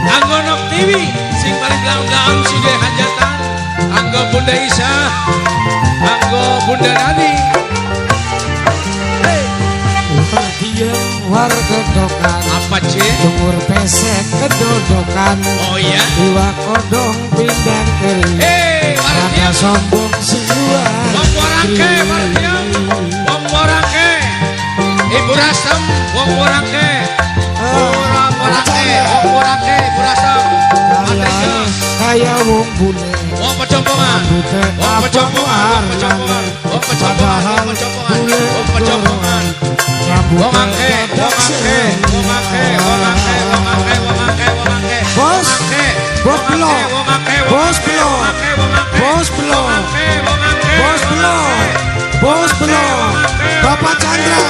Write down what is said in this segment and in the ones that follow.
Anggo Nok TV sing paling gaun-gaun si de hajatan. Anggo Bunda Isa, anggo Bunda Nani. Hey, Diem warga dokan. Apa sih? Jemur pesek kedodokan. Oh iya. Iwak kodong pindang kering. Hey, Rada warga sombong sing luar. Wong warangke, warga. Wong warangke. Ibu Rasem, wong warangke. Ora warangke, wong warangke, Ibu Rasem. Patricia. Kaya wong bule. Wong pecompongan. Rambute Wong abang pecompongan, wong pecompongan, wong pecompongan, wong Padahal pecompongan, bule wong pecompongan. Rambute Wong akeh, wong akeh, wong akeh, wong akeh, wong akeh, wong akeh, wong akeh. Bos, Wong akeh, bos wong akeh, belok. wong akeh, wong Bos akeh, belok. wong akeh, wong akeh. Bos belok. Wong akeh, wong akeh, Bos wong belok. akeh. Bos belok. Bapak Chandra,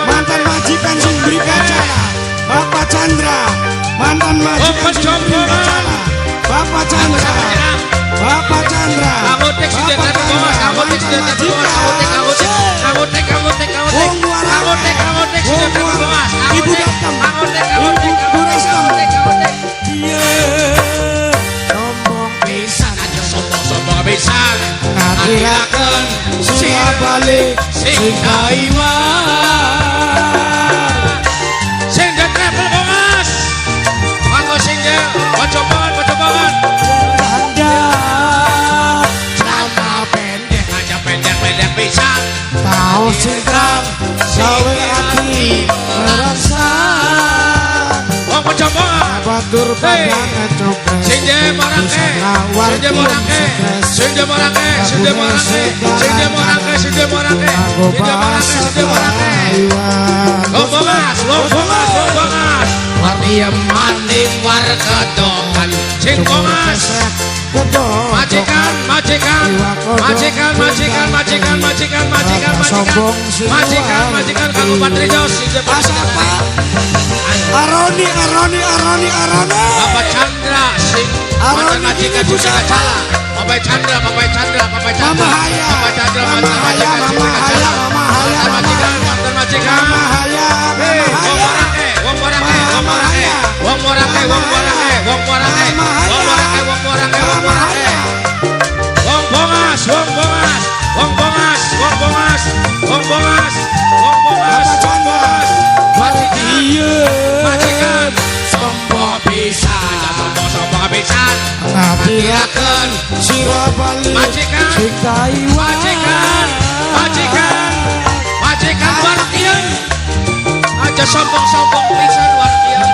mantan majikan sing beri kaca. Bapak Chandra, mantan majikan sing beri kaca. Bapak Chandra, Bapak Chandra, Angotek sudah Bapak terbuka, Chandra, angotek sudah mantan terbuka, angotek, angotek, majikan. angotek, angotek, angotek, Wong Warangke. angotek, angotek sudah Wong terbuka, Warangke. Ibu angotek, datang. angotek, Ibu angotek, angotek, Rastem. angotek, angotek. Iya, sombong pisan. Aja sombong-sombong pisan. Ngatiraken sira balik Sing sing Taiwan. Sing the travel bongas. Manggo sing the pocopongan, pocopongan. Anda celana pendek Aja pendek-pendek pisan. tau singkrang gawe ati merasa Wong pocopongan. batur padang ngecopres Sing de morangke, sing de morangke, sing de morangke, sing de morangke, sing de morangke, sing de morangke, Anggo sing de morangke, bahasa sing de morangke. Taiwan. Wong bongas, wong bongas, wong bongas. Wartiem maning warga dokan. Sing bongas. Majikan, majikan, majikan, majikan, majikan, majikan, majikan, majikan, majikan, majikan, kanggo Patrijo sing de Asapa? Aroni, Aroni, Aroni, Aroni. Bapak Chandra sing mantan Aroni majikan ibu sing siapa? kacala. Bapak Chandra, Bapak Chandra, Bapak Chandra. Mama Haya. Bapak Chandra, Mama mantan Haya, majikan sing Mama Haya, kacala. Mama Haya, Mantan Mama majikan, mantan majikan. Mama Haya, Hei, Mama wong Haya. warangke, wong warangke, wong Mama warangke, Haya. wong warangke, wong warangke, wong warangke, Mama Haya. wong warangke, wong warangke, wong Mama warangke. Haya. Wong bongas, wong bongas, wong bongas, wong bongas, wong bongas, wong bongas, Bapak wong Chandra. bongas. Majikan, Iya. majikan, sombong pisan, sombong-sombong pisan. Ngatiraken sira balik Majikan. sing Taiwan. Majikan, majikan, majikan wartian. Aja sombong-sombong pisan wartian.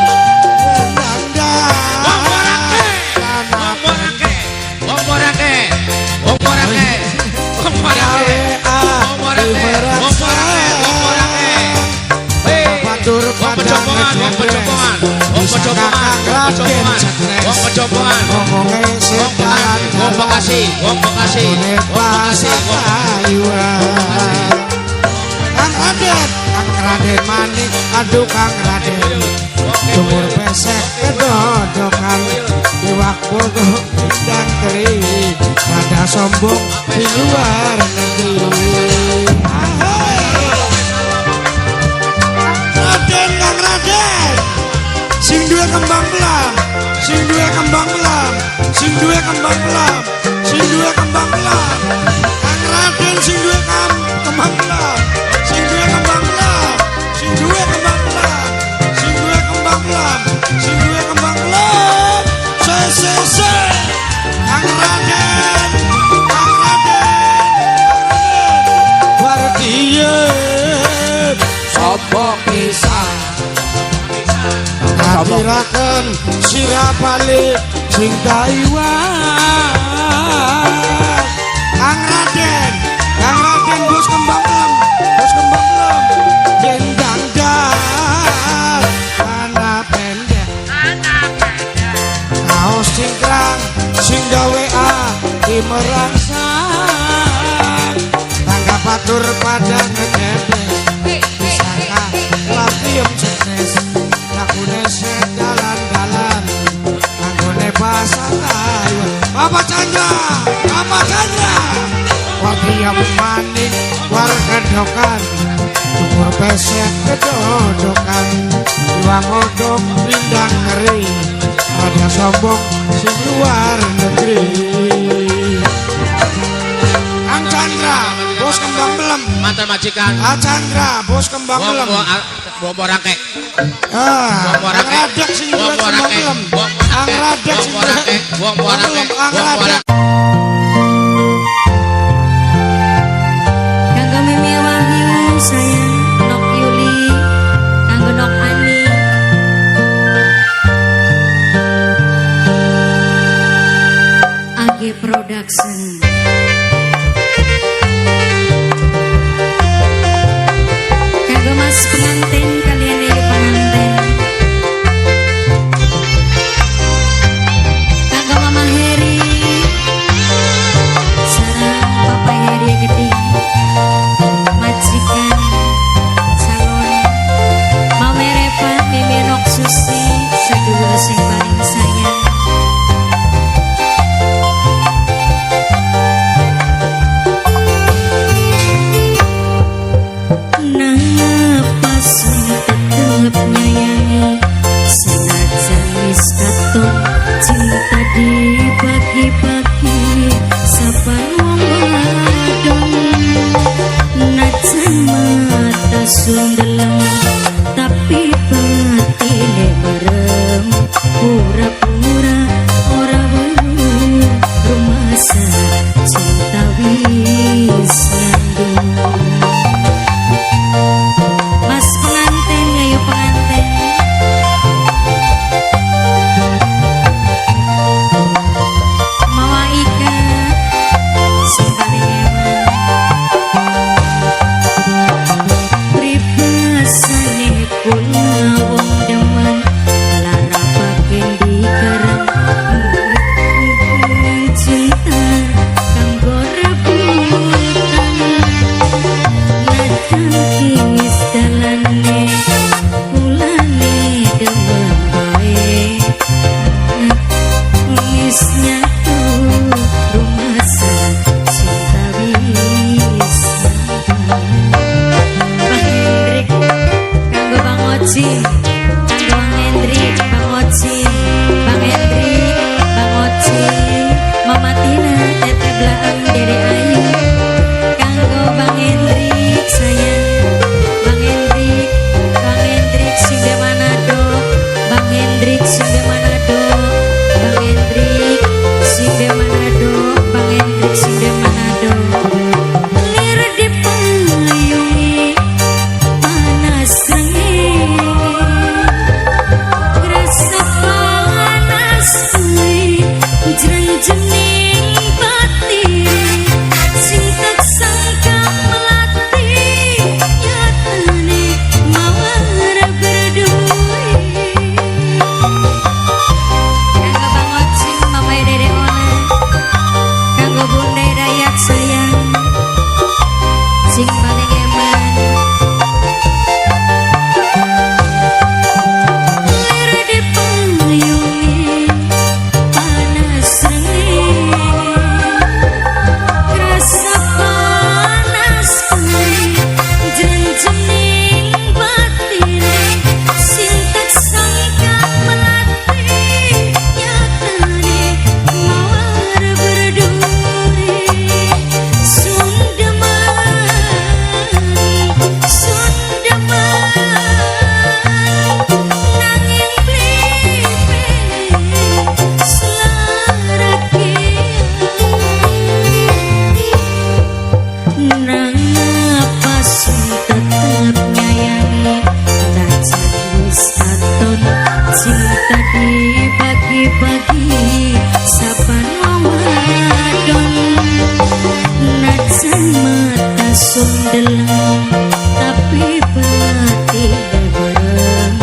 Wong warangke, wong warangke, wong warangke, wong warangke, wong warangke, wong warangke, wong warangke, wong warangke. Hei, Batur wong pecompongan, wong pecompongan, wong pecompongan, wong pecompongan, wong pecompongan, Ngomonge wong sedalan wong Bekasi, wong Bekasi, wong Bekasi, wong Taiwan. Kang Raden, Kang Raden maning, aduh Kang Raden. Jemur pesek kedodokan, iwak bodoh dan keri, rada sombong di luar negeri. Ahoy! Raden, Kang Raden, sing duwe kembang belam, sing duwe kembang belam, sing duwe kembang belam, sing duwe kembang belam. Kang Raden sing duwe kembang belam, sing duwe kembang belam, sing duwe kembang belam, sing duwe kembang belam, sing duwe kembang belam. Se se se. Kang Raden, Kang Raden, Kang Raden. Wartiem Sombong pisan. Ngatiraken sira balik sing Taiwan. Kang Raden, Kang Raden bos kembang pelem, bos kembang pelem. Jendang dan tanah pendek. Kaos cingkrang sing gawe ati merangsang. Tangga batur pada ngedebes. Disangka latiem stres. Lakune sedalan-dalan. Pak Chandra. Warga maning war kedokan, cukur pesek kedodokan, iwak odok pindang keri, ada sombong sing luar negeri. Kang Chandra, bos kembang belem. Mantan majikan. Ah Chandra, bos kembang Wong belem. Wong rangke. Ah, Wong Kang rangke. Radek sing duwe Wong kembang rangke. belem. Wong Kang Radek sing Wong duwe rangke. Wong kembang rangke. belem. Kang Wong Radek. rangke. Kanggo Mimi Wahyu sayang, Nok Yuli, kanggo Nok Ani. AG Production. Kanggo Mas pengantin kalian ayo pengantin. Kanggo Mama Heri, sareng Papa Heri Gede, majikan calon Mame Reva, Mimi Nok Susi, sedulur sing paling sayang. Nangapa sing tetep nyayangi, senajan wis katon cinta dibagi-bagi saban wong wadon. Najan mata sundeleng tapi batine merem, pura-pura ora weruh rumasa cinta wis ngandung. Mas pengantin, ayo pengantin. Mawa Ika sing paling eman. Pribasane kula wong demen, lara bagen dikerem hubungan cinta kanggo rebutan. Najan kis dalane kulane demen bae, wis nyatu rumasa cinta wis nyatu. Bang Hendrik, kanggo Bang Oji, kanggo Bang Hendrik, Bang Oji, Bang Hendrik, Bang Oji, Mama Tina, Tete Blaeng, Dede Ayu, kanggo Bang Hendrik sayang, Bang Hendrik, Bang Hendrik sing de Manado, Bang Hendrik sing de Manado, Bang Hendrik sing de Manado, Bang Hendrik sing de Manado. Lir dipayungi panas srengenge, rasa panas kuwi jrenjening batin, sing tak sangka melati nyatane mawar berduri. Kanggo Bang Ocing, Mama Dede Ona, kanggo Bunda Dayat sayang sing paling eman. Lir dipayungi panas srengenge, rasa panas kuwi jrenjening batine, sing tak sangka melati nyatane mawar berduri. Sundeman, sundeman, nanging pripe selarakian. Nangapa sing tetep nyayangi, najan wis katon cinta dibagi-bagi saban wong wadon. Najan mata sundeleng tapi batine bareng,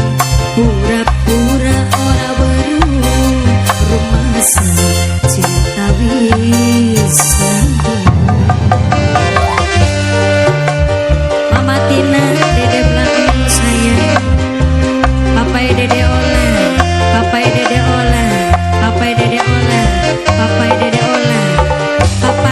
pura-pura ora weruh rumasa cinta wis ngandung. Mama Tina, Dede Blaeng sayang, Papa Dede Ola, Papa Dede Ola, Papa Dede Ola, Papa Dede Ola, Papa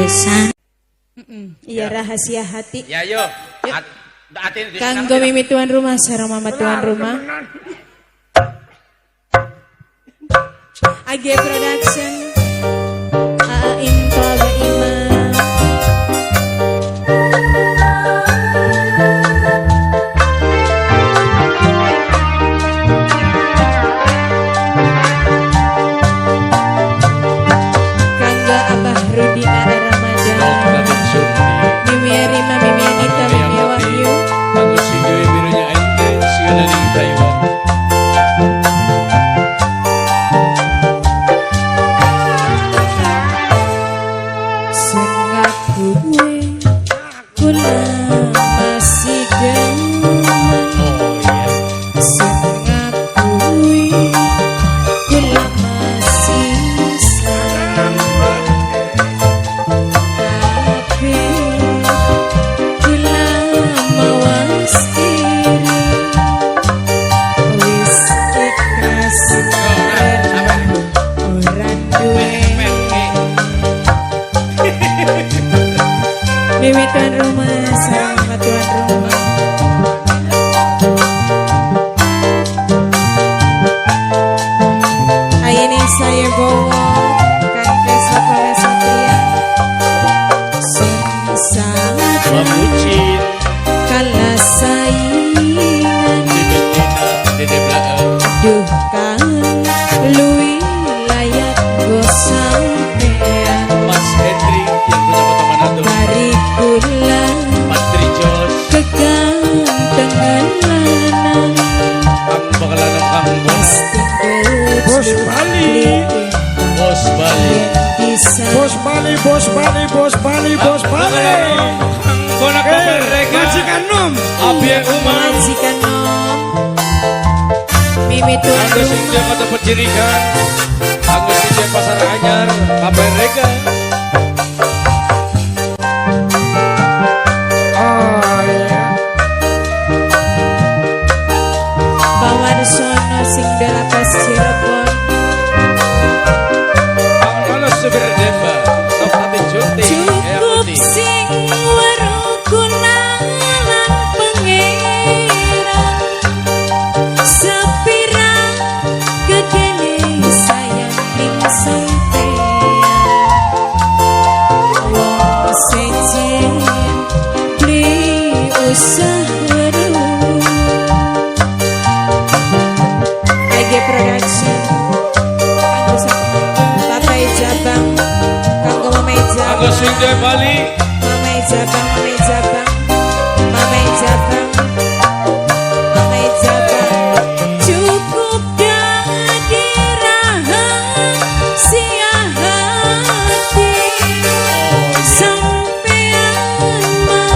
Besar. Iya, rahasia hati. Ya yo. Kanggo mimi tuan rumah sareng mama tuan rumah. AG Production. AA Into Aga Imam. Kanggo Abah Rudina Ramadan. Mimi Rima, Mimi Anita, Mimi Wahyu. Mimi tuan rumah, sama tuan rumah. Ini saya bawa Kang Keso Satria. Sengsara kala saingan, duh kan luwi layak go sampean. Mas Hendri yang punya kota Manado. Bari kula kegantengan lanang. Kang bakalan Kang Bos. Bos Bali. Bos Bali. Bos Bali, Bos Bali, Bos Bali, Bos Bali. Kang Bonak mereka. Majikan nom. Abie Umar. Majikan nom. Mimi tuan Aku sing dia kota Pecirikan. Aku sing dia Pasar Anyar. Kabarega. Oh iya. Pawarsono sing delapas Cirebon. Kang Nono supir Demba. Nopati Junti. Cukup sing weruh kunalan pangeran. Sepira gedene sayang ning sampean. Wong sejen beli usah weruh. AG Production. Kanggo sapa? Papai Jabang. Kanggo Mamai Jabang. Aku sing dia Bali. Mamai Jabang, Mamai Jabang, Mamai Jabang, Mamai Jabang. Cukup dadi rahasia hati. Sampean mah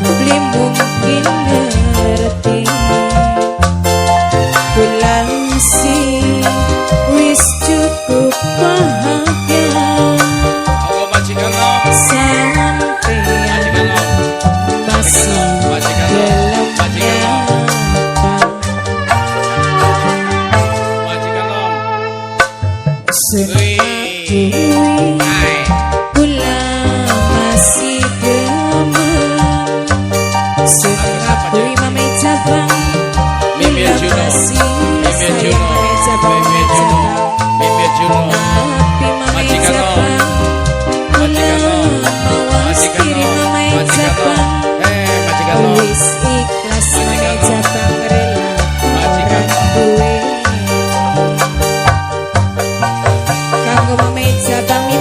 beli mungkin ngerti. Kula sing wis cukup bahagia. Aku majikan nom. Sampean Majikan nom. masih Majikan nom. gelem Majikan nom. nyapa. Majikan nom. Sing Hai. kula masih demen. Sing ngakui Mamai Jabang. Mimi Kula Juno. masih Mimi sayang Juno. Mamai Jabang, Mimi Mamai Juno. Jabang. Mimi Juno. Tapi Mamai Majikan nom. Jabang. Kula Majikan nom. mawas Majikan diri nom. Mamai Majikan nom. Jabang. Majikan nom. Wis ikhlas Mamai Majikan nom. Jabang rela Majikan nom. duwe. Kanggo Mamai Jabang, Mimi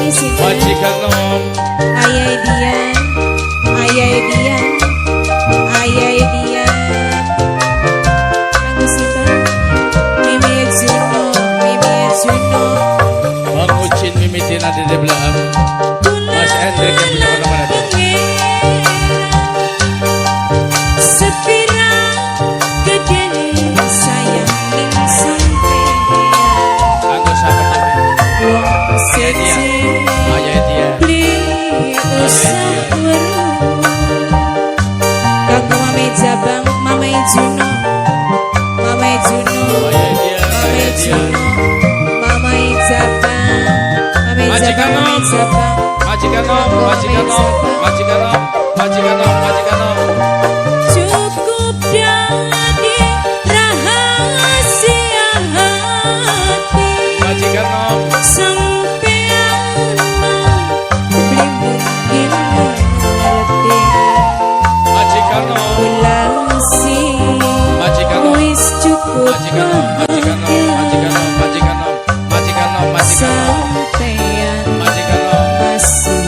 Majikan nom, majikan nom, majikan nom, majikan nom, majikan nom, majikan nom, Sampean majikan nom, masih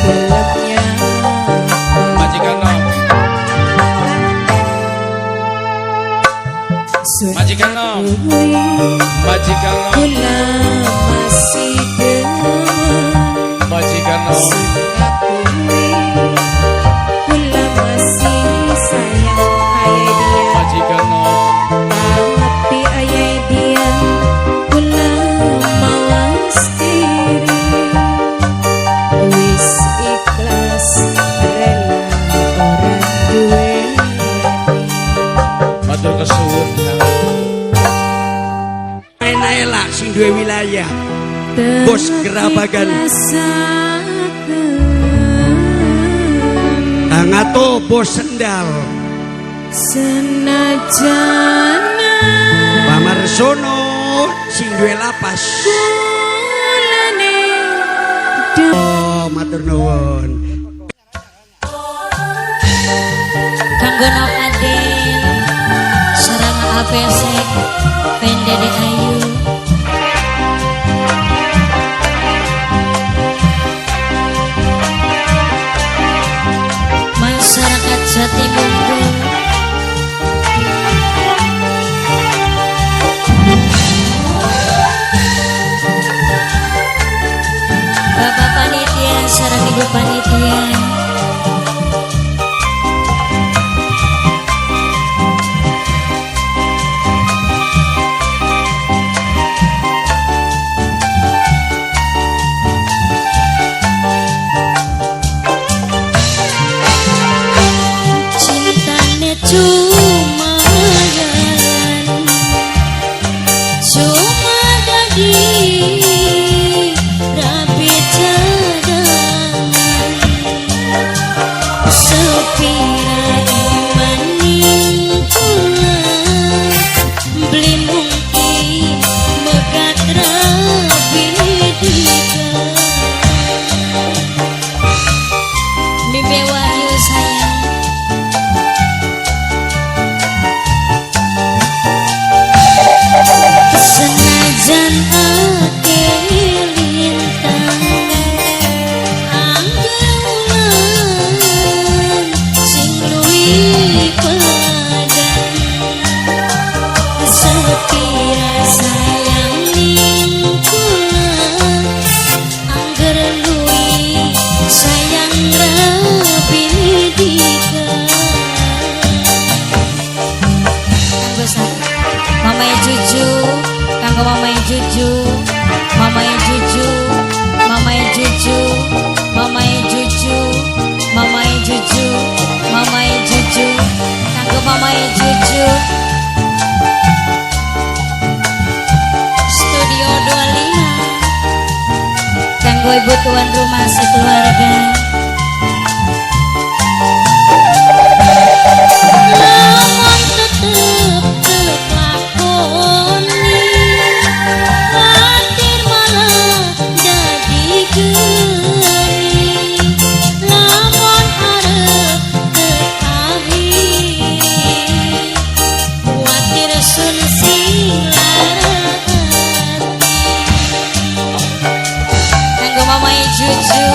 gelem nyapa. Majikan nom, majikan nom, majikan nom, Kula masih demen. Majikan nom, Sing ngakui kula masih sayang ayah dia. Majikan nom, Tapi ayah dia kula mawas diri. Wis ikhlas rela ora duweni. Matur kesuwun. Enak lah sing duwe wilayah. Bos Gerabagan. Ngato bos sendal. Senajan Pamarsono sing duwe lapas. kulane. Oh, matur nuwun. Kanggo Nok Adil sareng APC Pendede Ayu. Masyarakat Jatimungkul. Bapak panitia sareng Ibu panitia. Cintane cuma jalan, cuma dadi rapi cadangan. Sepira imaning kula beli mungkin megat rapi dika. Mimpi Wahyu sayang. Senajan akeh lintang angger sing luwih padang. Sepira sayang ning kula angger luwih sayang rapi dika. Kanggo Mamai Juju, kanggo Mamai Juju, Mamai Juju, Mamai Juju, Mamai Juju, Mamai Juju, Mamai Juju, kanggo Mamai Juju. Studio 25. Kanggo ibu tuan rumah sekeluarga. Lamun tetep kelakoni, kuatir malah dadi geni. Lamun arep kekakhiri, kuatir sun sing lara ati. Kanggo Mamai Juju.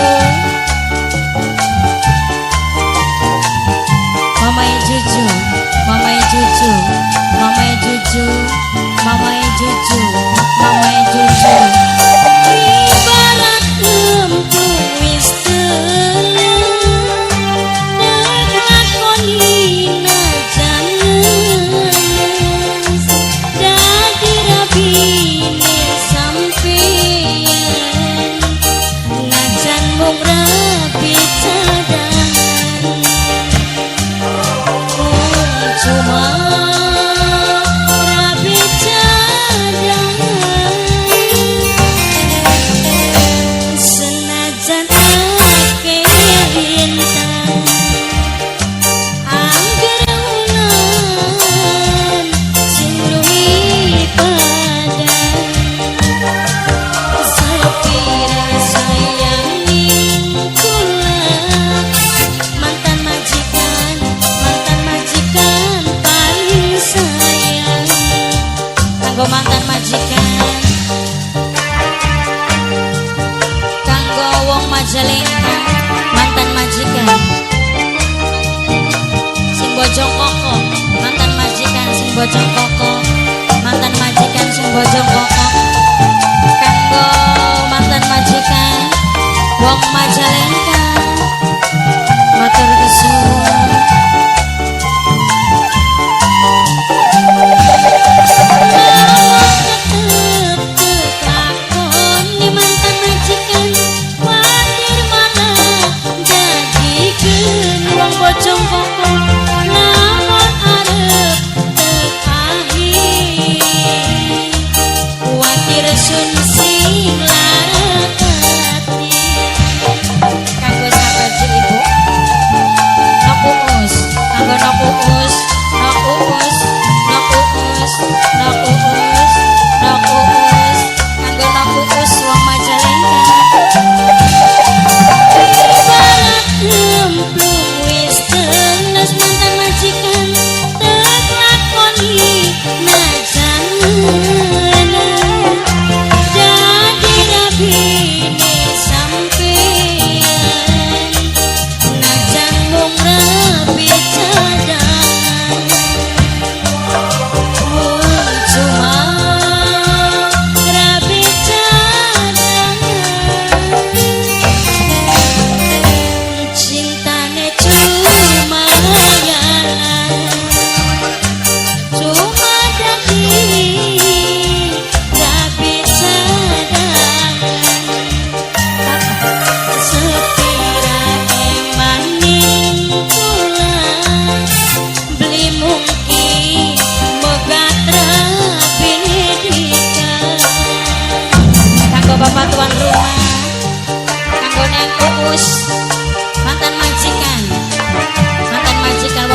Kanggo mantan majikan, kanggo wong Majalengka mantan majikan, sing bojong koko mantan majikan, sing bojong koko mantan majikan, sing bojong koko. Kanggo mantan majikan wong Majalengka matur kesuwun.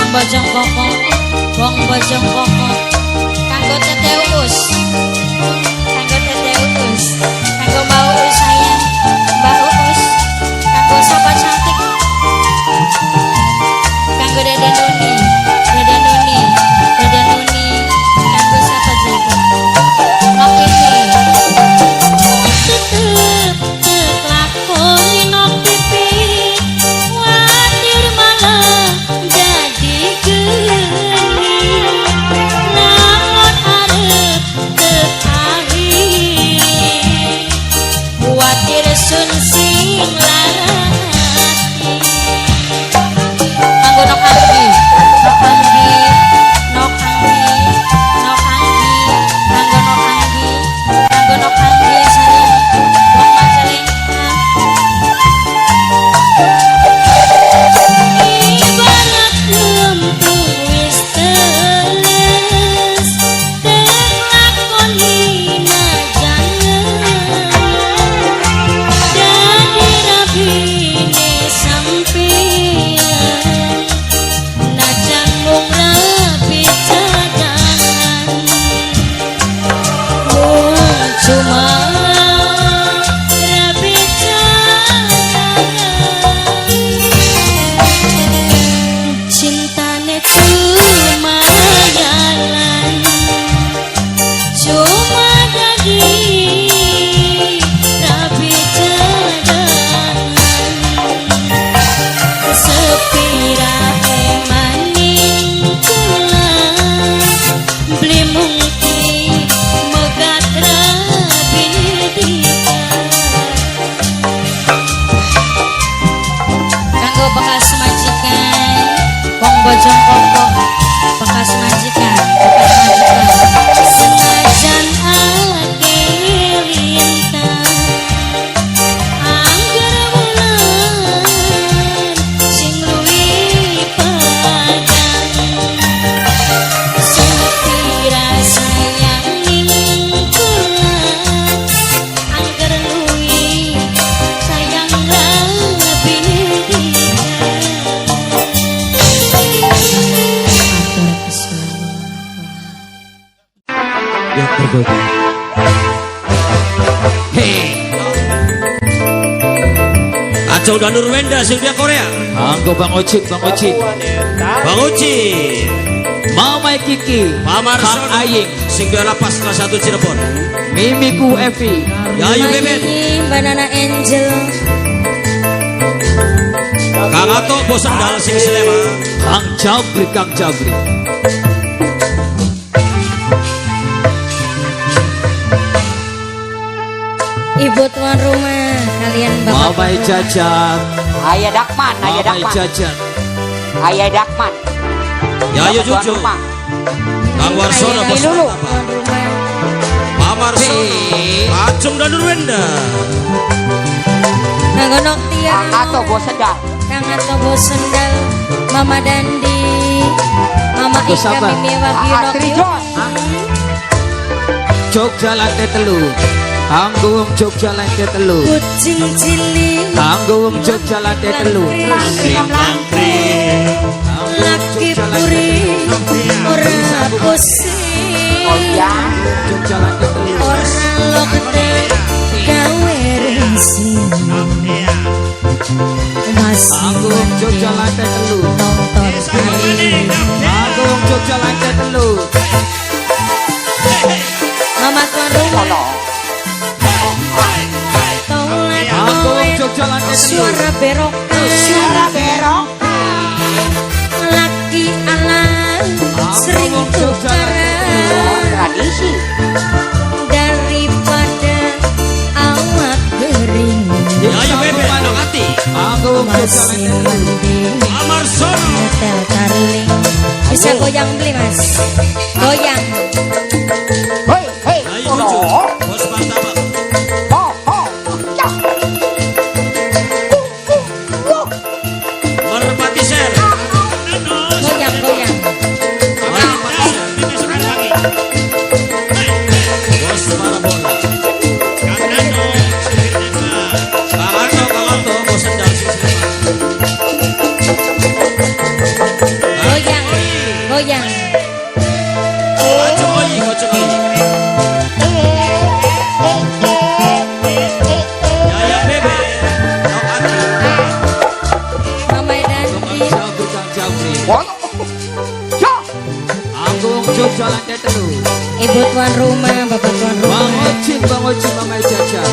Bojong koko, wong bojong koko, kanggo Tete Uus, kanggo Tete Uus, kanggo Mbak Uus sayang, Mbak Uus, kanggo sapa cantik, kanggo Dede Nuni, Dede Nuni, Dede Nuni, kanggo sapa jago, Nok Pipi, tetep kelakoni Nok Pipi, watir malah jadi geni, lamun arep tekahi, kuatir sun sing lara ati. Kanggo Nok Anggi, Nok Anggi, Nok Anggi, Nok Anggi, kanggo Nok Anggi, kanggo Nok Anggi sayang, wong Majalengka. Ibarat lempung wis teles, kelakoni najangan, dadi rabine sampeyan, najan mung rabi cadangan, mung cuma rabi cadangan. Cintane cuma jalan, cuma dadi rabi cadangan, sepira emaning kula beli mungkin megat rabi dika. Kanggo bekas majikan wong bojong koko, bekas majikan, bekas majikan, senajan akeh lintang, angger wulan sing luwih padang, sepira sayang ning kula, angger luwih sayang rabi dika. Matur kesuwun. Ya bergoda. Hei, Kacau Danur Wenda sing dia Korea. Anggo Bang Ocit, Bang Ocit. Bang Uci. Mamai Kiki, Pak Kang Aying, sing duwe lapas kelas 1 Cirebon. Mimiku Evi, Yayu Bebet, Mbak Nana Angel. Kang Ato bos sendal sing Sleman. Kang Jabri, Kang Jabri. Ibu tuan rumah, kalian bapak. Mamai Cacat, Ayah Dakman, Ayah Mamai Dakman, Cacat, Ayah Dakman. Yayu Bapak tuan Juju, rumah. Kang Warsono bos Dulu. Tuan rumah. Pak Marsono, Acung dan Nurwenda. Kanggo Noktia. Kang Ato bos sendal. Kang Ato bos sendal. Mama Dandi. Mama Bos Ika apa? Mimi Wahyu Ah, Noktia. Trijon. Jogja lantai telu, kanggo wong Jogja lantai telu, Kucing cilik. kanggo wong Jogja lantai telu, Laki puri ora pusing. Oh iya. Jogja lantai telu. Ora lokte gawe resi. Masih Kanggo wong Jogja lantai telu, nonton tari. kanggo wong Jogja lantai telu. Mama tuan rumah Kono. tolet Kanggo wong tolet Jogja lantai telu. suara berokan Suara berok. laki ala sering tukaran Tradisi. daripada awak kering Yayu Bebet, Nokati. Kanggo wong Jogja masih lantai telu. mending Pak Marsono, nyetel tarling bisa goyang beli mas goyang. Hei, hei. Yayu Kono. Juju, bos martabak. Ho, ho. Ya. Merpati Ser, Goyang goyang. Merpati Ser. Bos Parabola. Kang Arto, Kang Arto, bos sendal sing Sleman. Goyang goyang. Kocok oyi, kocok oyi. Yaya Bebet, Nokati. Mama Dandi Kang Jabri, Kang Jabri. Kono. Ya. Kanggo wong Jogja lantai telu. ibu tuan rumah bapak tuan Bang rumah Ocin, Bang Ocin, Mamai Cacat.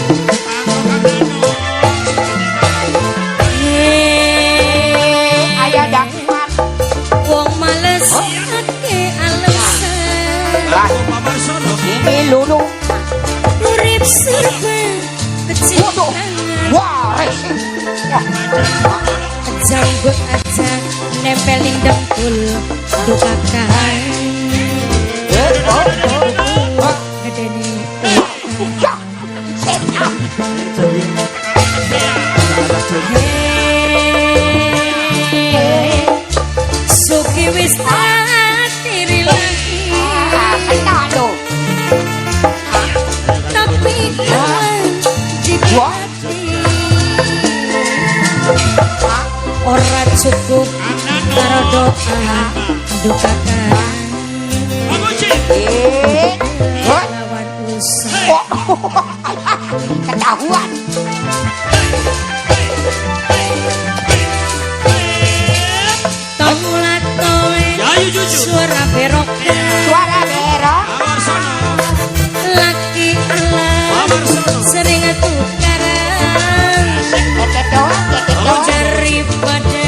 Hei, Ayah Dakman. wong males ake alasan Lah, Pak Marsono, ini lulu. urip serba Waduh. kecintaan Wah, resi. janggut aja nempelin dengkul dukakan Eh, oh, oh. gedene Ya. Setan. Hei, suki wis tak tiri lagi Ah, setan lo. tapi kawan di hati ora cukup karo doa dukakan Eh. Hoi. lawan usaha Oh. Ketahuan. Tolat toet Yayu Juju, suara berokan Suara berok. Pak Marsono, laki Pak ala Marsono. sering tukaran Kekedoan, kekedoan. daripada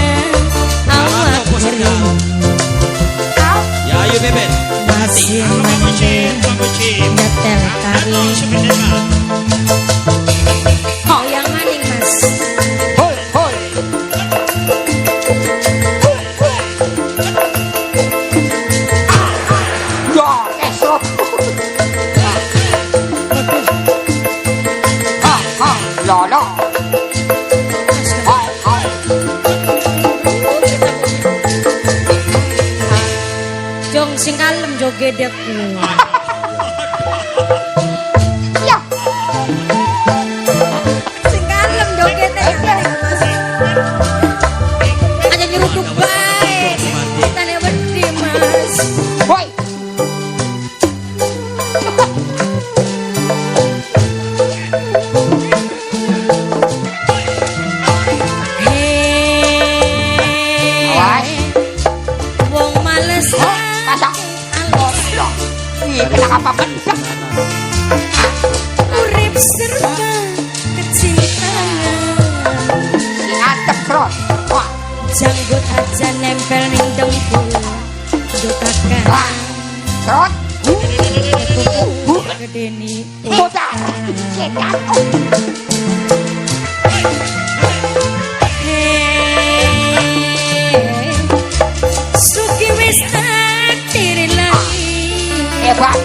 awak Bos sendal. kering Yayu Bebet, masih mending nyetel taring goyang maning mas. Hoi, hoi. Ya, esok. Ha, ha, lolo. Hoi, hoi. Jong sing kalem joget aku. Ya, Sing kalem joget Mas. Aja nyeruduk bae. Tane wedi Mas. hoi. Hei. Awas. Wong males Pasang. Urip serba kecintaan. Si antep terus. Wah, Janggut aja nempel ning dengkul. Duh kakak. wah. Terus. Gedeni. Bocah. Setan. Hei, Suki wis takdir lagi. Hebat.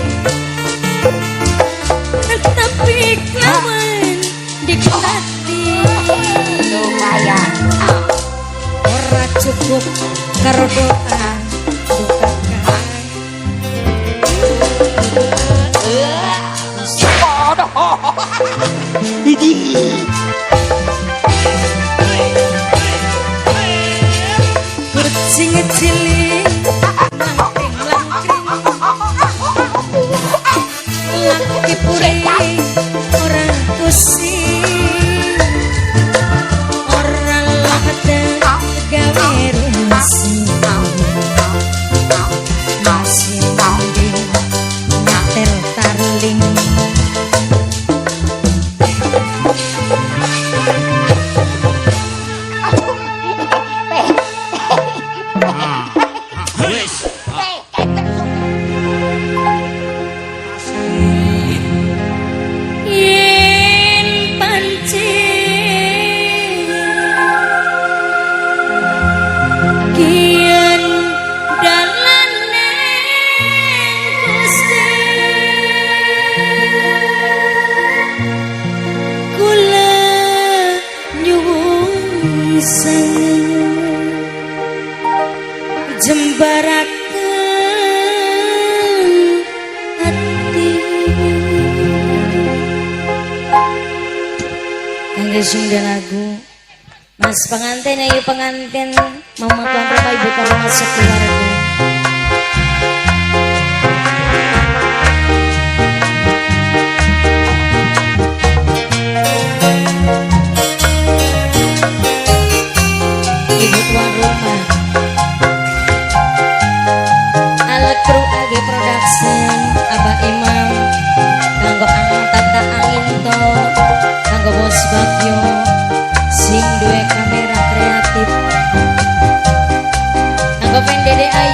Tapi kelawan dikulati. Lumayan. Ora cukup karo doa. Duh kakak. Waduh. Ini. Kucing cilik langkring langkring laki puri ora pusing ora lohte gawe rusing masih mending nyetel tarling. Wis. Yen pancen kian dalane Gusti kula nyuwun sanget jembaraken ati. Kangge sing lagu Mas pengantin, ayo pengantin, mama tuan rumah, ibu tuan rumah sekeluarga. Ibu tuan rumah Alkru AG Production, Abah Imam, kanggo Ang Tata Anginto, kanggo Bos Bagyo sing duwe kamera kreatif, kanggo Pen Dede Ayu.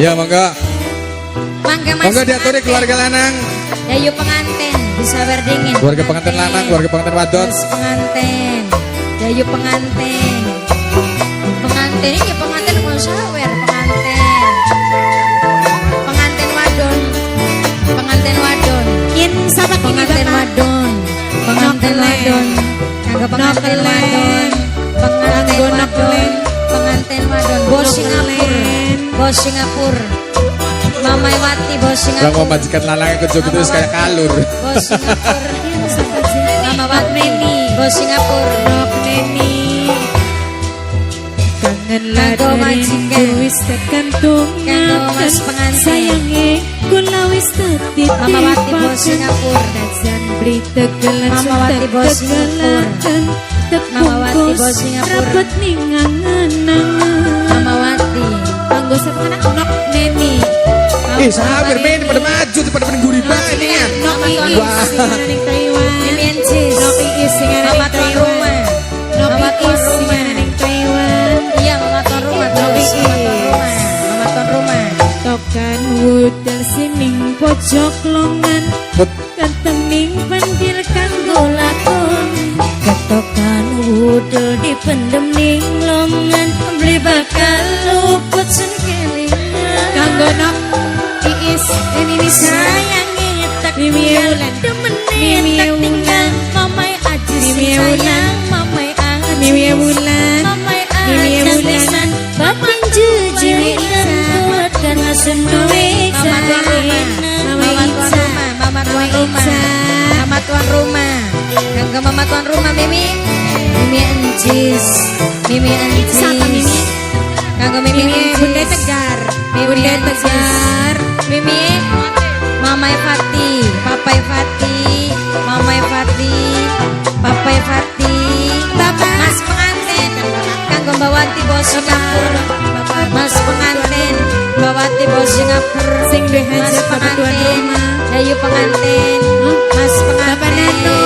Iya, monggo. Mangga Mas. Monggo diaturi keluarga lanang. Yayu pengantin disawer dingin. Keluarga pengantin lanang, keluarga pengantin wadon. Mas pengantin. Yayu pengantin. Pengantin ini pengantin kon sawer pengantin. Pengantin wadon. Pengantin wadon. Yen sapa kini Pengantin Bapak? wadon. Pengantin wadon. Kanggo pengantin wadon. Pengantin wadon. Pengantin wadon. Bos Singapura. Bos Singapura. Mamai Wati bos Lah mau Singapura. majikan lanang ikut joget terus kayak kalur. Bos Singapura. Mama Wati bos Singapura. Nok Neni. Kangen Kanggo lada majikan. rindu wis tekan Kanggo mas pengantin. Sayange kula wis Mama Wati bos Singapura. Najan beli tegelan Mama Wati bos Singapura. Mama Wati bos Singapura. Rapet ning angen-angen. Mama Wati. Kanggo sapa anak Nok Neni. Ih, sabar men pada maju pada pengguri bae nih ya. Nok Iis sing ana ning Taiwan. Mimi Encis. Nok Iis sing ana Mama ning tuan Taiwan. rumah. Nok Mama tuan Iis sing rumah. ana ning Taiwan. Iya, mama tuan rumah terus. Mama tuan rumah. Mama tuan rumah. Tokan wudel sining pojok longan. Ketening pentil kanggo lakon. Ketokan wudel dipendem ning longan beli bakal luput sun kelingan. Kanggo Nok Iis Mimi Sayange tak Mimi tinggal Wulan. demene Mimi tak Wulan. tinggal mamai aji Mimi sayang mamai aji Mimi Wulan. mamai Mimi aji Wulan. pisan batin jejeritan kuat karena senduwe Mama tuan rumah Mama Mama tuan Ica. rumah Mama tuan Mama rumah Ica. Mama tuan rumah Kanggo mama tuan rumah Mimi Mimi Encis Mimi Encis Siapa Mimi? Kanggo Mimi Mimi Encis Bunda Tegar. Mimi Bunda Encis. Tegar. Mimi Mama Fati, Papa Fati, Mama Fati, Papa Fati, Bapak. Mas pengantin, kanggo Mbak Wati bos Singapura. Mas pengantin, Mbak Wati bos Singapura. Sing duwe Mas hajat Bapak tuan pengantin, rumah. Yayu pengantin, Mas Bapak pengantin, Nano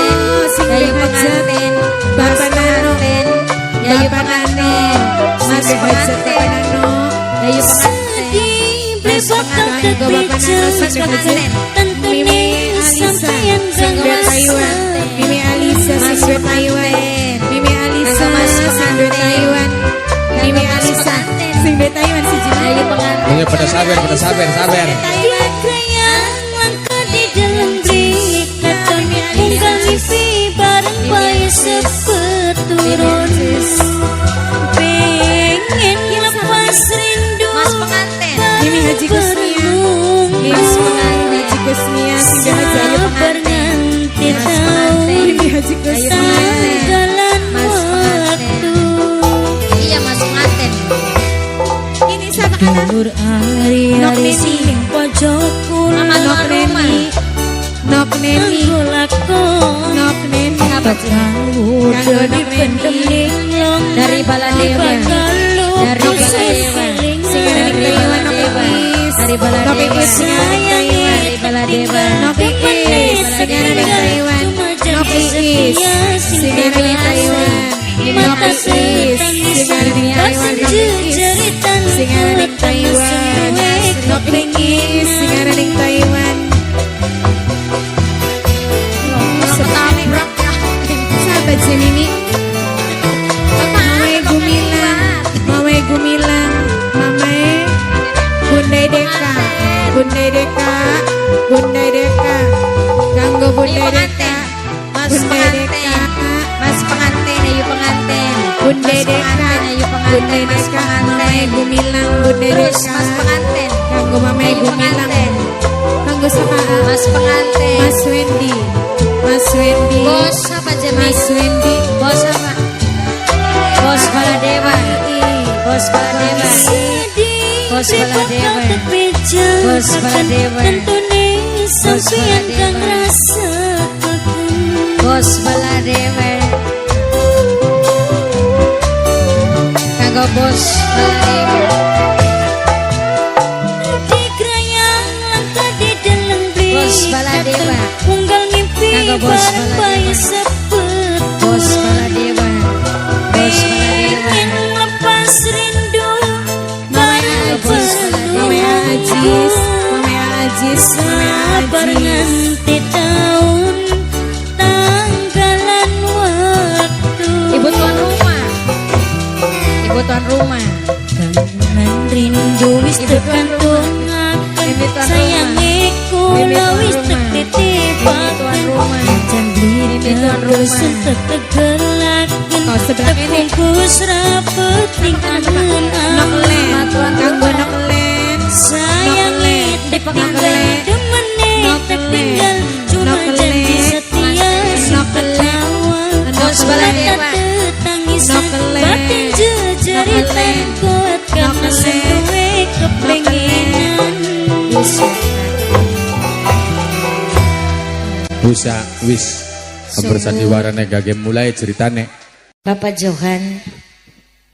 sing Yayu duwe hajat. pengantin, Mas Bapak Nano. pengantin, Yayu Bapak Nano. pengantin, Sing Mas duwe hajat Bapak pengantin, Nano. Yayu pengantin. Mas pengantin, Bapak Nano sing duwe hajat. Mimi Alisa sing duwe Taiwan. Mimi Alisa sing duwe Taiwan. Mimi Alisa sing duwe Taiwan. Mimi Alisa sing duwe Taiwan siji. Yayu pengantin. Ayo pada sabar, pada sabar, sabar. Pengen lepas rindu. Mas pengantin. Mimi Haji Kusnia. Mas pengantin. Haji Kusnia sing duwe hajat. Sabar nganti tau Mimi Haji Kusnia. tanggalan Mas pengantin. Iya mas pengantin. Ini siapa kanan? Dulur Nok ari-ari Neni. sing pojok kula. Mama Nok Neni. Nok Neni. Lakon Nok Neni. Kanggo Kanggo Nok dipendem Neni. ning longan Dari Baladewa. Dari Baladewa. Sing ana ning Taiwan Nok Iis. Dari Nok Baladewa. Iis sing ana ning Taiwan. Dari Baladewa. Nok Iis sing ana ning Taiwan. Nok Iis sing ana ning Taiwan. Nok Iis sing ana ning Taiwan. Nok Iis sing ana ning Taiwan. Nok Iis sing ana ning Taiwan. Ketabrak ya. Sahabat Mimi. Mamae Gumilang, Mamae Gumilang, Mamae Bunda Deka, Bunda Deka, Bunda Deka, kanggo Bunda Deka, Mas Bunda pengantin. Deka, Mas pengantin, ayo pengantin. Bunda Mas Deka, pengantin, ayo pengantin, Bunda Mas Deka, Mamae pengantin. Gumilang, Bunda Terus Deka, Mas pengantin. kanggo Mamae Ayo Gumilang, pengantin. kanggo sapa? Mas pengantin. Mas Wendy, Mas Wendy, Bos apa Jemi? Mas Wendy, Bos apa? Bos Baladewa. Bos Baladewa. Bos Baladewa. Bos Baladewa. Bos Baladewa. Bos Baladewa. Kanggo bos Baladewa. Bos Baladewa. Kanggo bos Baladewa. Bos Baladewa. Bos Baladewa. Mamae Kula wis titip Mimi tuan rumah. Tepungkus rapet ning angen-angen. Kanggo noklen. Sayange tinggal demene tinggal cuma janji setia sing tertawa. Tangisan batin jejeritan kuat karena duwe kepengenan. Busa wis bersandiwarane gage mulai ceritane. Bapak Johan,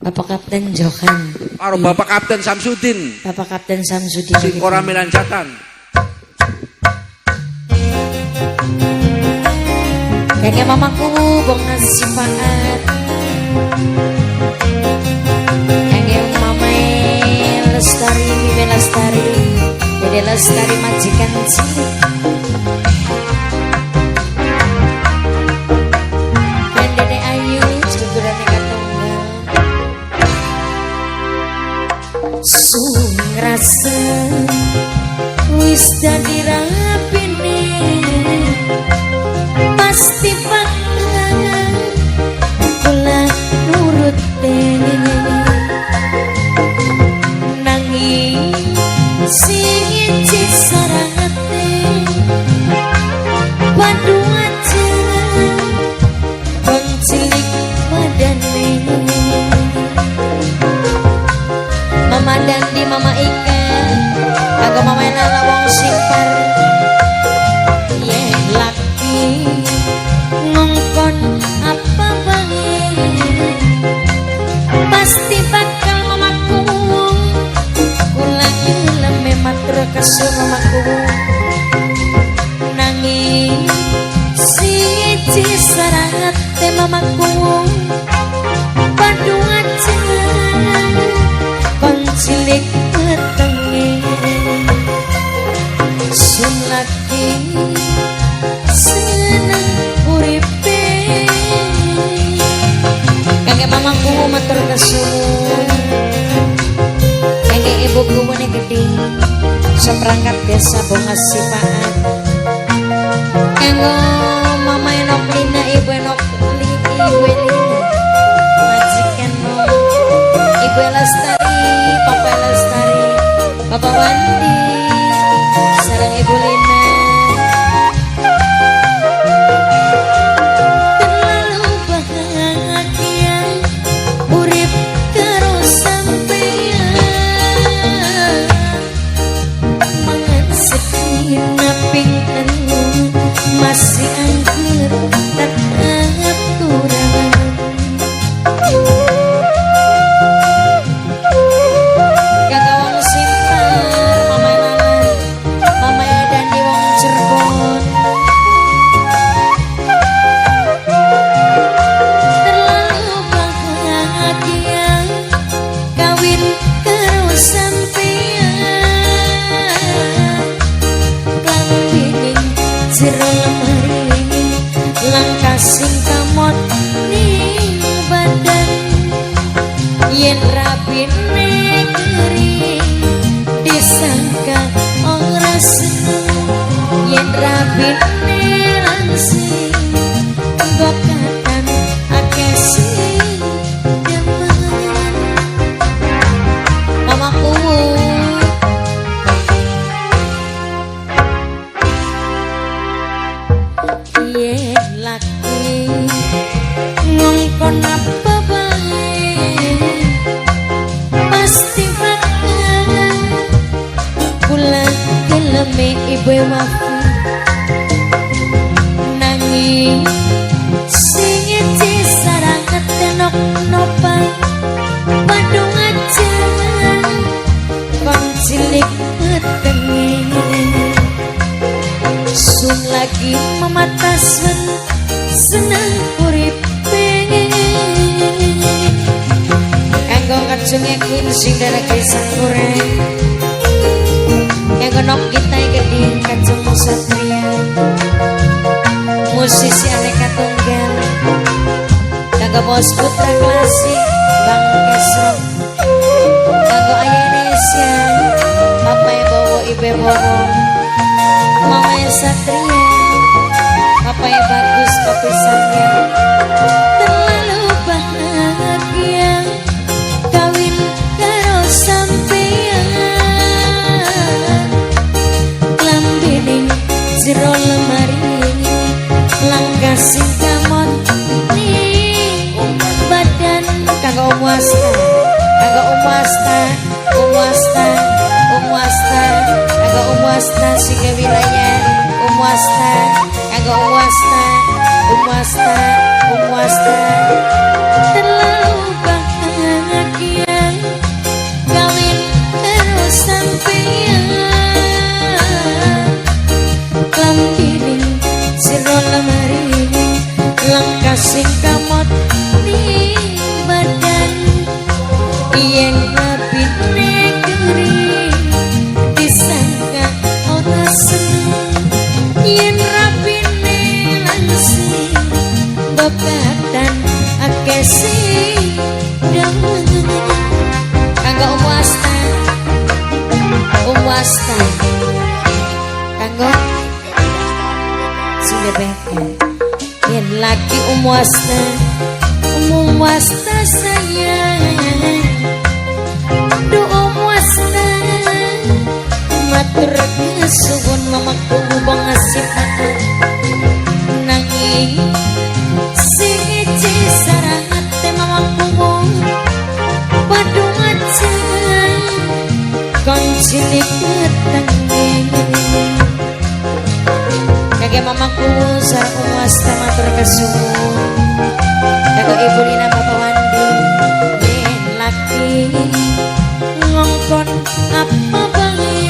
Bapak Kapten Johan, Karo Bapak Kapten Samsudin, Bapak Kapten Samsudin. Sing ora melancatan. Kakek mamaku bong nasifaat. Kakek mama Lestari, Mimi Lestari, Dede Lestari majikan cilik. Dan Dede Ayu sedulurane katunggal. Sung rasa wis dadi rapine pasti bakal kula nurut nanging sing sarangate padu aja kon cilik badane. Mama Dandi, Mama Ika, kanggo Mama Lala wong Simpar. Yen laki ngongkon apa bae pasti bakal mamaku kula gelem matur kesuwun mamaku nanging siji sarate mamaku padu aja kon cilik wetenge sun laki seneng uripe. Kakek mamaku matur kesuwun, kakek ibuku mene gedhe seperangkat desa Bonga Sipaat. Kanggo mama Enok Lina, ibu Enok Lina, ibu Elina, majikan no, ibu Lestari, papa Lestari, bapak Wandi, sareng ibu Lina. Terlalu bahagia urip karo sampeyan mangan sedina ping telu masih angger tetep kurang. Kakak wong Simpar, Mama Lala, Mama Dani wong Cirebon. Terlalu bahagia kawin karo sampeyan klambine jero lemari langkah sing kamot ning badan yen rabine kering disangka ora seneng yen rabine langsing bokatan akeh sing demen. Mamaku yen laki ngongkon apa bae pasti bakal kula geleme ibu wafi nanging sing iji sarang tenok nopa padu aja kon cilik wetenge sun lagi memataswen seneng uripe. Kanggo kacunge kuin sing dereke sakure kanggo nok kita gedhe kacung satria musisi aneka tunggal kanggo bos putra klasik Bang Kesro kanggo ayah Indonesia Bapak Bowo Ibu Bowo. Mama Satria, Papanya bagus, papi sayang. Terlalu bahagia kawin karo sampeyan. Klambi ning jero lemari langkah sing kamot ning badan. Kanggo Om Wasta, kanggo Om Wasta, Om Wasta, Om Wasta, kanggo Om Wasta sing wilayah Om Wasta, kanggo Om Wasta, Om Wasta, Om Wasta. Terlalu bahagia kawin karo sampeyan. Klambi ning jero lemari langkah sing kamot ning badan. Yen rabine keri disangka ora seneng, yen rabine langsing bebatan akeh sing demen. Kanggo Om Wasta, Om Wasta, kanggo sing bebek. Yen lagi Om Wasta, Om Wasta sayang, duh Om Wasta, matur kesuwun mamaku bang asip aku. Nanging sing iji sarangate mamaku padu aja kon cilik ketenge. Kage mamaku sareng Om Wasta matur kesuwun. Kanggo Ibu Lina, Bapak Wandi. Yen laki ngongkon apa bae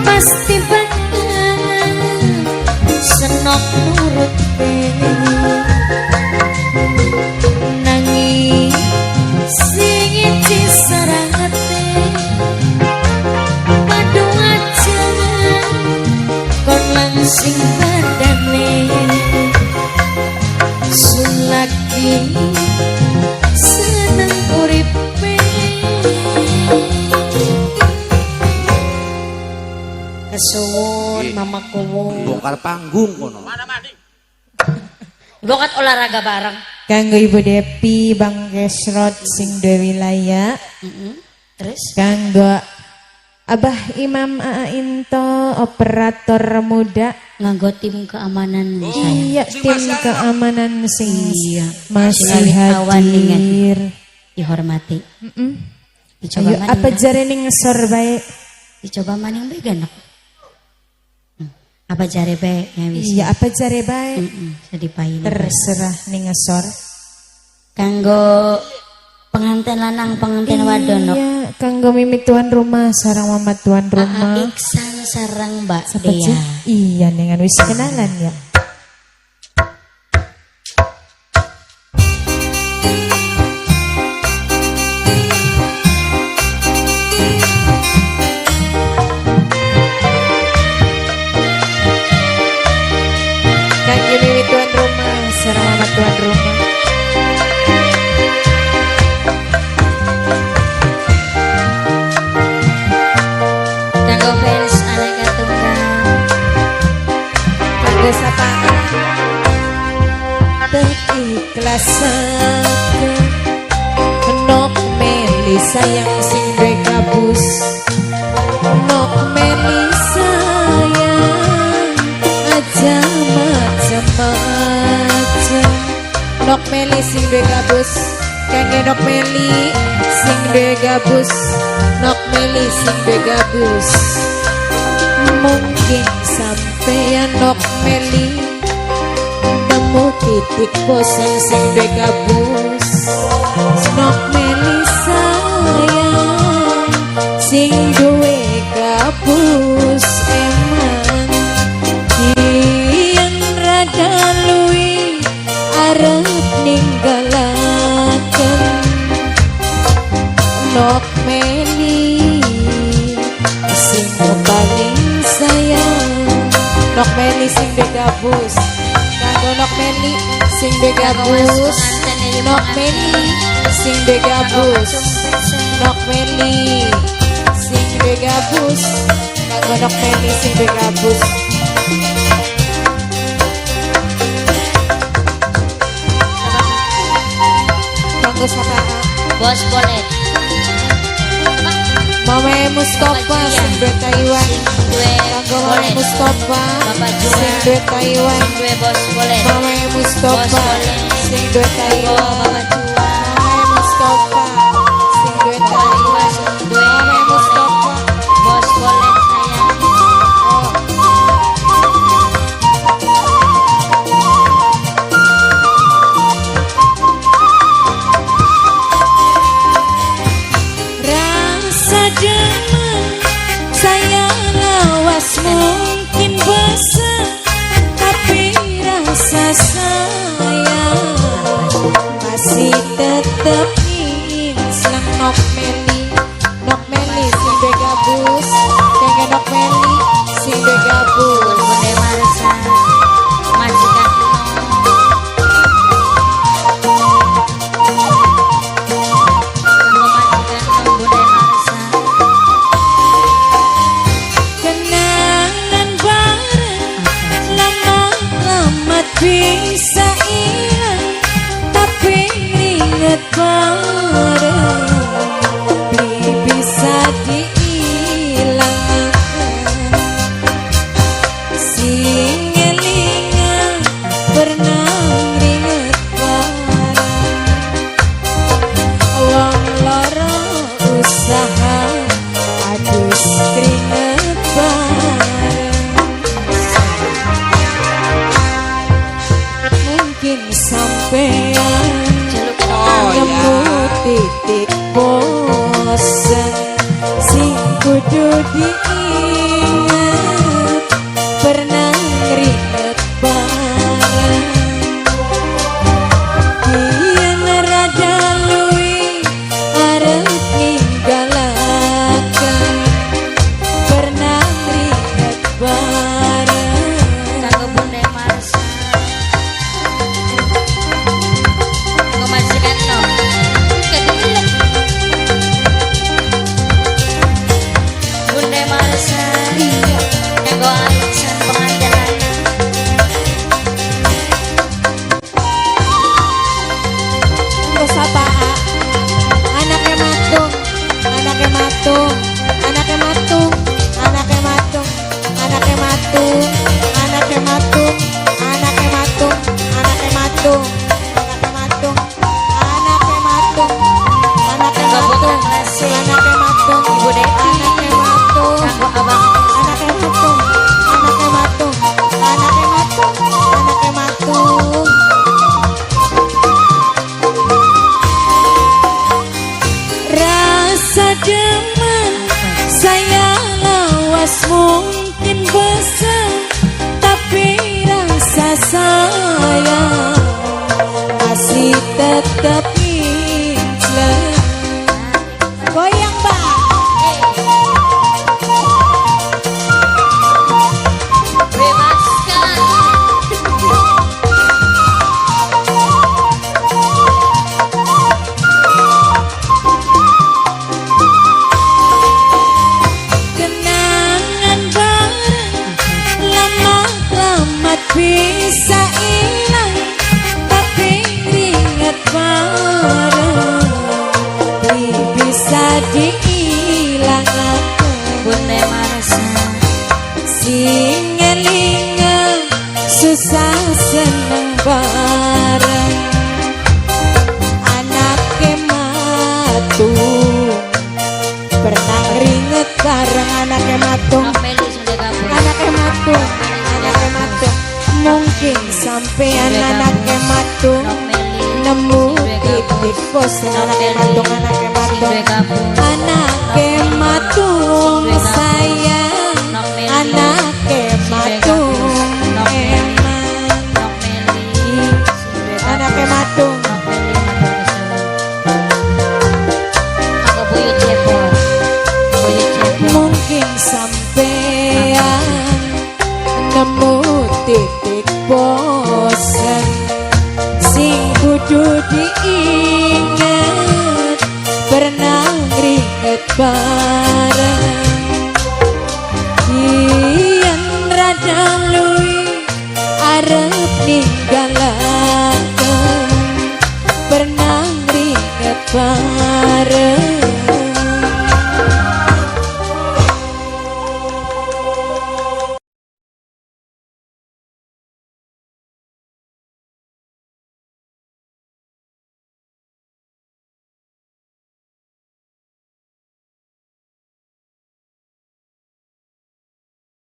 pasti bakal senok nurut. Nanging sing iji sarangate padu aja kon langsing badane. Sun lagi seneng uripe. Kesuwun mama kuwu. Bongkar panggung kono. Bokat olahraga bareng. Kanggo Ibu Depi, Bang Kesrot sing duwe wilayah. Terus? Kanggo Abah Imam Aa Into, operator muda. Nganggo tim keamanan saya. Iya, tim keamanan sing Iya. masih Sing awan dengan hadir. Dihormati. Dicoba Ayo, maning. apa jare ning ngesor bae? Dicoba maning bae ganak. Apa jare bae ya wis. Iya, apa jare bae? Sedih pain. Terserah ning ngesor. Kanggo pengantin lanang, pengantin wadon. Nok. Iya, kanggo mimi tuan rumah, sarang mama tuan rumah. Aa Iksan sarang Mbak Siapa Dea. sih? Iya, dengan wis kenalan ya. Kanggo mimi tuan rumah, sarang mama tuan rumah. Kanggo fans Aneka Tunggal. Kanggo sapaan ikhlasake nok meli sayang sing duwe gabus, nok meli sayang aja macem-macem. Nok meli sing duwe gabus, kangge nok meli sing duwe gabus, nok meli sing duwe gabus. Mungkin sampeyan nok meli nemu titik bosen sing duwe gabus. Nok meli sayang sing duwe gabus emang yen rada luwi arep ninggalaken nok meli sing paling sayang. Nok meli sing duwe gabus, kanggo nok meli sing duwe gabus, nok meli sing duwe gabus, nok meli sing duwe gabus. Kanggo Nok Meli sing duwe gabus. Kanggo sapa? Bos Bolet. Mame Mustafa sing duwe Taiwan. Duwe Kanggo Mame Bolet. Mustafa Bapak Jua. sing duwe Taiwan. Duwe Bos Bolet. Mame Mustafa Bos Bolet. sing duwe Kanggo Taiwan. Bapak Jua. Mame Mustafa sing duwe Bapak Jua Taiwan. sing duwe Mame Bolet. Mustafa. Bos Bolet sayang. Oh. Rasa demen saya lawas mungkin bosan, tapi rasa sayang Masih tetep nginslang. Nok Meli, Nok Meli sing duwe gabus. Kanggo Nok Meli sing duwe gabus. Bunda Marsa majikan Kanggo majikan Bunda Marsa. Kenangan bareng lama-lama bisa hilang, tapi inget bareng beli bisa dihilangkan. Sing elingan pernah ringet bareng, wong loro usaha adus keringet bareng. Mungkin sampean Jaluk Oh, ya. nemu titik bosen, sing kudu diingat pernah ngeringet bareng. Yen rada luwi arep ninggalaken, pernah ngeringet bareng. Kanggo Bunda Marsa. Kanggo majikan no. Kedelek. Bunda Marsa. Kanggo Alexan pengantin lanang. Kanggo sapa? Anaknya matung, anaknya matung, anaknya matung, anaknya matung, anaknya matung, anaknya matung, anaknya matung, anaknya matung, anaknya matung, anaknya matung, anaknya Kanggo matung, Putra Klasik. Anaknya matung, Ibu Devi. Anaknya matung, Kanggo Abang anaknya matung, anaknya matung, anaknya matung, anaknya matung. Rasa demen saya lawas mungkin bosan, tapi rasa sayang masih tetap ngincleng. Goyang, Mbak. Bebaskan. Kenangan bareng lama-lama bisa hilang, tapi ingat bareng beli bisa dihilangkan. Bunda Marsa. Sing elingan susah seneng bareng, anake matung pernah ringet bareng, anake matung, Nok Meli sudah gabung. Anake matung, anake matung. Mungkin sampean anake matung Nok Meli. Nemu titik bosen, anake matung, anake matung, anake matung sayang, anake matung eman. Nok Meli. Anake matung. Nok Meli matur kesuwun. Kanggo Buyut Cepot. Buyut Cepot. Mungkin sampean nemu titik bosen, sing kudu diingat pernah ngringet bareng.